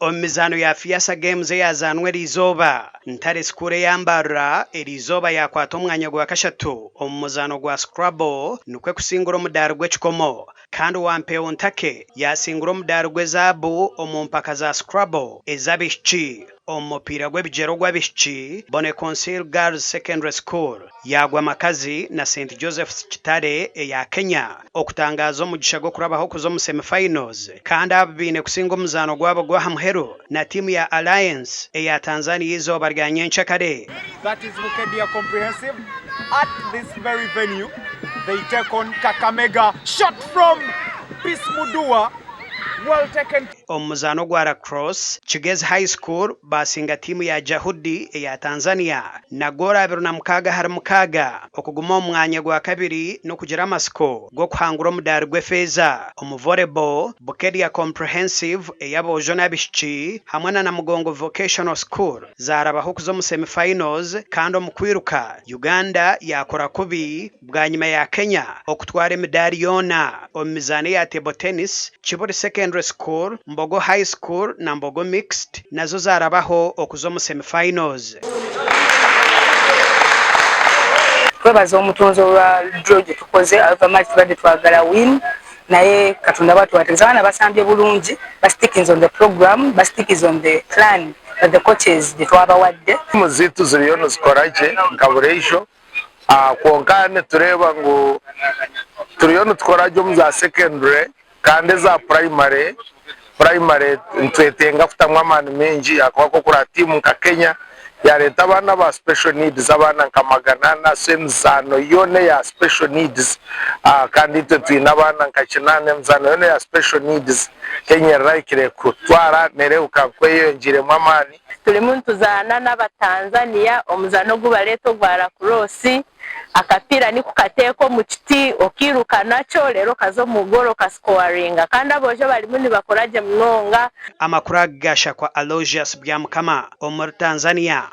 Omu mizaano ya FEASSSA Games eyazaanwa eriizooba, Ntare School eya Mbarara eriizooba yaakwata omwanya gwa kashatu omu muzaano gwa Scrabble nikwo kusingura omudaari gw'ekikomo kandi owa Mpeewo Ntake yaasingura omudaari gw'ezaabu omu mpaka za Scrabble ez'abaishiki. Omu mupiira gw'ebigyere ogw'abaishiki, Bonneconseil Girls Secondary School yaagwa makazi na St Joseph's Kitale eya Kenya okutangaaza omugisha gw'okurabaho kuza omu semi-finals kandi aba baine kusinga omuzaano gwabo gw'aha muheru na tiimu ya Alliance eya Tanzania eizooba rya nyencakare. That is Bukedea Comprehensive at this very venue they take on Kakamega shot from Peace Mudua well taken. Omu muzaano ogwa Lacrosse, Kigezi High School baasinga tiimu ya Jahudi eya Tanzania na goolo 26 ahari 6 okuguma omu mwanya gwa kabiri n'okugira amatsiko g'okuhangura omudaari gw'efeeza. Omu volleyball, Bukedea Comprehensive ey'aboojo n'abaishiki hamwe na Namugongo Vocational School zaarabaho kuza omu semi-finals kandi omu kwiruka, Uganda yaakora kubi bwanyima ya Kenya okutwara emidaari yoona. Omu mizaano eya table tennis, Kibuli Secondary School, Mbogo High School na Mbogo Mixed nazo zaarabaho okuza omu semi-finals. Twebaza omutonzi olwa draw gye tukoze however much tubadde twagala win naye Katonda bwatyo bwategese. Abaana basambye bulungi, bastickinze on the program, bastickinze on the plan that the coaches gye twabawadde. Tiimu zaitu ziriyo nizikora gye nka buriijo kwonka nitureeba ngu turiyo nitukora gye omu za secondary kandi eza primary, primary nitwetenga kutamu amaani maingi ahakuba nk'okureba tiimu nka Kenya yareeta abaana aba special needs abaana nka 400 so emizaano yoona eya special needs kandi itwe twine abaana nka kinaana emizaano yoona eya special needs Kenya erarahikire kutwara nereebeka nk'eyeyongyiremu amaani. Turimu nituzaana n'Abatanzania omuzaano ogu bareeta ogwa lacrosse. Akapiira nikukateeka omu kiti okairuka nakyo reero okaza omu goolo okasikowaringa. Kandi aboojo barimu nibakora gye munonga. Amakuru aga gashakwa Aloysius Byamukama omuri Tanzania.